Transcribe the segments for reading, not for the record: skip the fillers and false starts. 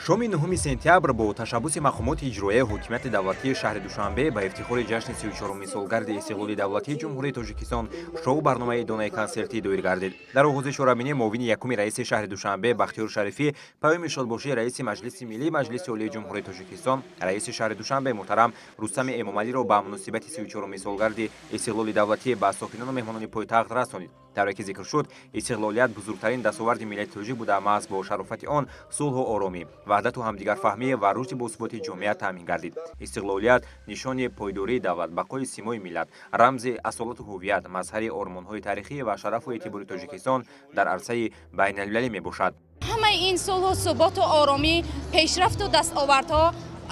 Шоми 9 сентябр бо ташаббуси мақомоти иҷроияи ҳокимияти давлатии шаҳри Душанбе ба ифтихори ҷашни 34-уми солгарди истиқлоли давлатии Ҷумҳурии Тоҷикистон шоу барномаи идонаи консертӣ доир гардид. Дар оғози чорабинӣ муовини якуми раиси шаҳри Душанбе Бахтиёр Шарифӣ паёми шодбошии раиси Маҷлиси Миллии Маҷлиси Олии Ҷумҳурии Тоҷикистон, раиси шаҳри Душанбе муҳтарам Рустами Эмомалиро ба муносибати 34-уми солгарди истиқлоли давлатӣ ба сокинону меҳмонони пойтахт расонид. Тавре ки зикр шуд, истиқлолият бузургтарин дастоварди миллати тоҷик буда, маҳз бо шарофати он сулҳу оромӣ, ваҳдату ҳамдигарфаҳмӣ ва рушди босуботи ҷомеа таъмин гардид. Истиқлолият нишони пойдории давлат, бақои симои миллат, рамзи асолату ҳуввият, мазҳари ормонҳои тарихӣ ва шарафу эътибори Тоҷикистон дар арсаи байналмилалӣ мебошад. Ҳамаи ин сулҳу суботу оромӣ, пешрафту дастовардҳо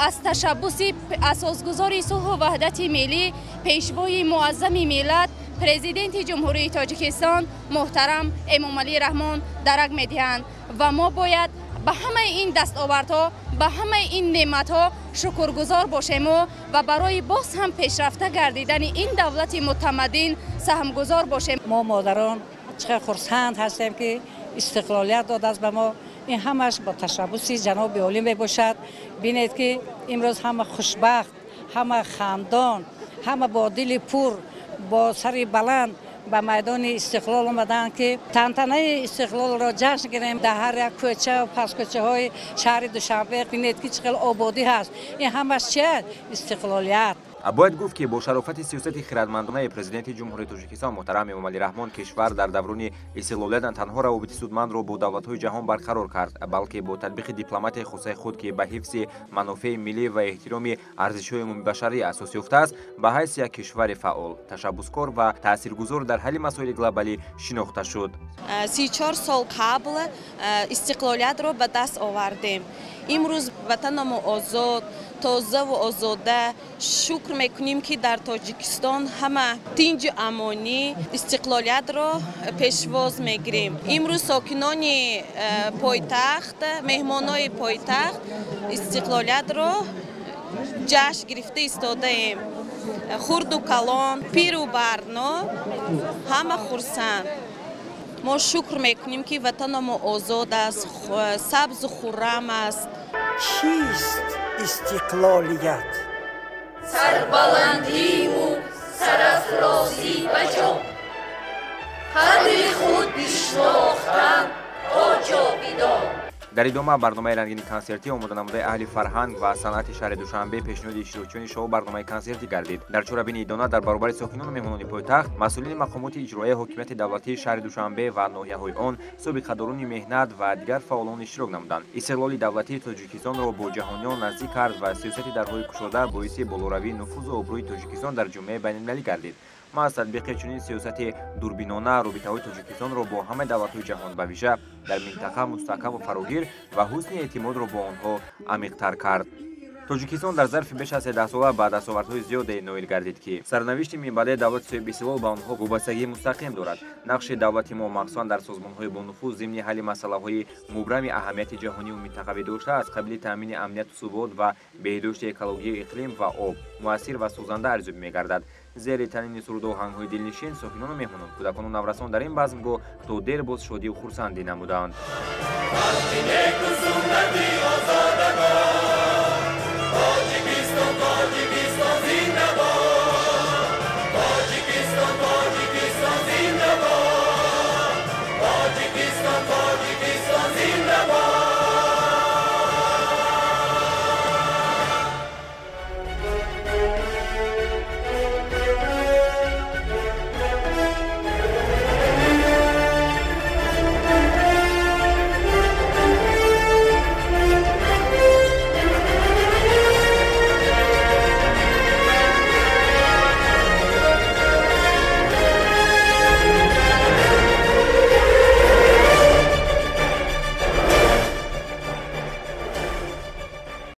аз ташаббуси асосгузори сулҳу ваҳдати миллӣ, пешвои муаззами миллат, Президенти Ҷумҳурии Тоҷикистон муҳтарам Эмомалӣ Раҳмон дарак медиҳанд ва мо бояд ба ҳамаи ин дастовардҳо, ба ҳамаи ин неъматҳо шукргузор бошему ва барои боз ҳам пешрафта гардидани ин давлати мутамаддин саҳмгузор бошем. Мо модарон чӣ қадр хурсанд ҳастем, ки истиқлолият додааст ба мо. Ин ҳамаш бо ташаббуси ҷаноби олӣ мебошад. Бинед, ки имрӯз ҳама хушбахт, ҳама хандон, ҳама бо дили пур, бо сари баланд ба майдони Истиқлол омаданд, ки тантанаи истиқлолро ҷашн гирем. Дар ҳар як кӯча паскӯчаҳои шаҳри Душанбе бинед, ки чӣ хел ободӣ ҳаст. Ин ҳамаш чист? Истиқлолият. Бояд гуфт, ки бо шарофати сиёсати хирадмандонаи Президенти Ҷумҳурии Тоҷикистон муҳтарам Эмомалӣ Раҳмон кишвар дар даврони истиқлолият на танҳо равобити судмандро бо давлатҳои ҷаҳон барқарор кард, балки бо татбиқи дипломатияи хосаи худ, ки ба ҳифзи манофеи миллӣ ва эҳтироми арзишҳои умумибашарӣ асос ёфтааст, ба ҳайси як кишвари фаъол, ташаббускор ва таъсиргузор дар ҳалли масоили глобалӣ шинохта шуд. 34 сол қабл истиқлолиятро ба даст овардем. Имрӯз ватанамо озод, тозаву озода. Шукр мекунем, ки дар Тоҷикистон ҳама тинҷу амонӣ истиқлолиятро пешвоз мегирем. Имрӯз сокинони пойтахт, меҳмонои пойтахт истиқлолиятро ҷашн гирифта истодаем. Хурду калон, пиру барно ҳама хурсанд. Мо шукр мекунем, ки ватанамо озод аст, сабзу хуррам аст. Чист истиқлолият? Сарбаландиву сарафрозӣ ба ҷо, қадри худ бишнохтан то ҷовидон. Дар идома барномаи рангини консертӣ, омоданамудаи аҳли фарҳанг ва санъати шаҳри Душанбе, пешниҳоди иштирокчиёни шоу барномаи консертӣ гардид. Дар чорабини идона дар баробари сокинону меҳмонони пойтахт масъулини мақомоти иҷроияи ҳокимияти давлатии шаҳри Душанбе ва ноҳияҳои он, собиқадорони меҳнат ва дигар фаъолон иштирок намуданд. Истиқлоли давлатии Тоҷикистонро бо ҷаҳониён наздик кард ва сиёсати дарҳои кушода боиси болоравии нуфузу обрӯи Тоҷикистон дар ҷомеаи байналмилалӣ гардид. Маҳз татбиқи чунин сиёсати дурбинона робитаҳои Тоҷикистонро бо ҳамаи давлатҳои ҷаҳон, ба вижа дар минтақа, мустаҳкаму фарогир ва ҳусни эътимодро бо онҳо амиқтар кард. Тоҷикистон дар зарфи беш аз 13 сола ба дастовардҳои зиёде ноил гардид, ки сарнавишти минбаъдаи давлати соҳибистиқлол ба онҳо вобастагии мустақим дорад. Нақши давлати мо, махсусан дар созмонҳои бонуфуз, зимни ҳалли масъалаҳои мубрами аҳамияти ҷаҳониву минтақавӣ дошта, аз қабили таъмини амнияту субот ва беҳдошти экологии иқлим ва об, муассир ва созанда арзёбӣ мегардад. Зери танини суруду оҳангҳои дилнишин сокинону меҳмонон, кӯдакону наврасон дар ин базмгоҳ то дер боз шодию хурсандӣ намуданд.